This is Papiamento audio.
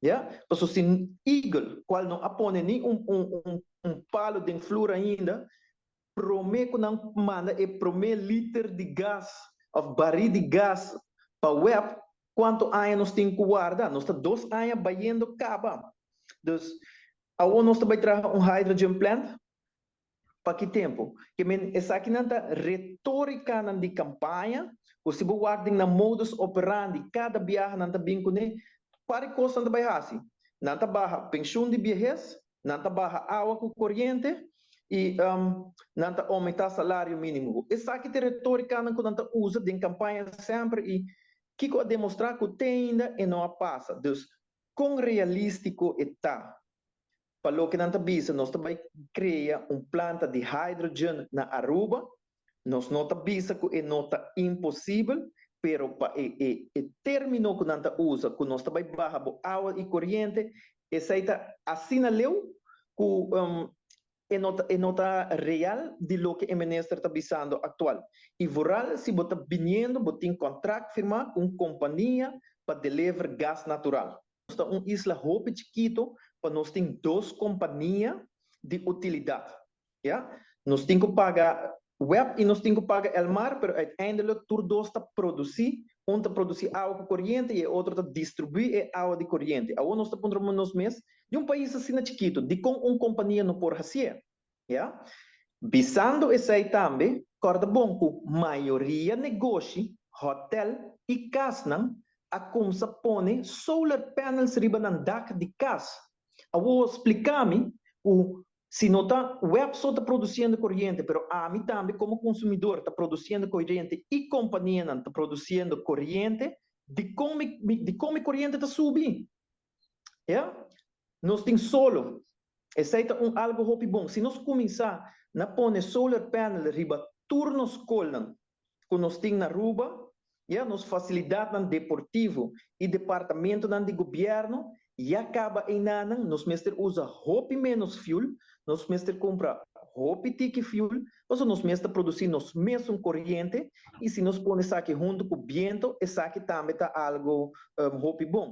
Ya? Paso si Eagle, cual no a pone ni un palo den flur ainda, prome cu nan manda e prome liter di gas of bari di gas pa WEB, cuanto aña nos tin cu warda? Nos ta 2 aña bayendo caba. Dus, awo nos ta bay traha un hydrogen plant, pa ki tempo? Kiermen, esaki nan ta retorica nan di campaña, cu si bo wak den nan modus operandi, cada biaha nan ta bin cune, pare cos nan ta bay hasi. Nan ta baha pensioen di viejes, nan ta baha awa cu coriente, y nan ta aumenta salario minimo. Esaki ta retorica nan cu nan ta usa den campaña semper y kico a demostra cu te ainda e no a pasa. Dus, con realistico ta pa loke nan ta bisa, nos ta bay crea un planta di hydrogen na Aruba? Nos no ta bisa cu e no ta imposibel, pero pa e termino cu nan ta usa, cu nos ta bay baha bo awa y coriente, esey ta asina leu cu e no ta real di loke e minister ta bisando actual. Y vooral si bo ta biniendo, bo tin contract firma cu un compania pa deliver gas natural. Nos ta un isla hopi chikito pa nos tin dos compania di utilidad. Ja? Nos tin cu paga WEB y nos tin cu paga Elmar, pero uiteindelijk tur dos ta produci, un ta produci awa cu coriente y e otro ta distribui e awa di coriente. Awor nos ta puntra nos mes, di un pais asina chikito, di con un compania no por haci? Ja? Bisando esey tambe, corda bon cu mayoria negoshi, hotel y casnan a cuminsa pone solar panels riba nan dak di cas. Awor splica mi, o si no ta WEB so ta produciendo coriente, pero ami tambe como consumidor ta produciendo coriente y compania nan ta produciendo coriente, di con mi coriente ta subi? Ja? Nos tin solo. Esey ta un algo hopi bon. Si nos cuminsa na pone solar panel riba tur nos scolnan cu nos tin na Aruba, ja, nos facilidadnan deportivo y departamentonan di gobierno, ya caba eynan nos mester usa hopi menos fuel, nos mester cumpra hopi tiki fuel, paso nos mester produci nos mesun coriente y si nos pone esaki hunto cu biento, esaki tambe ta algo hopi bon.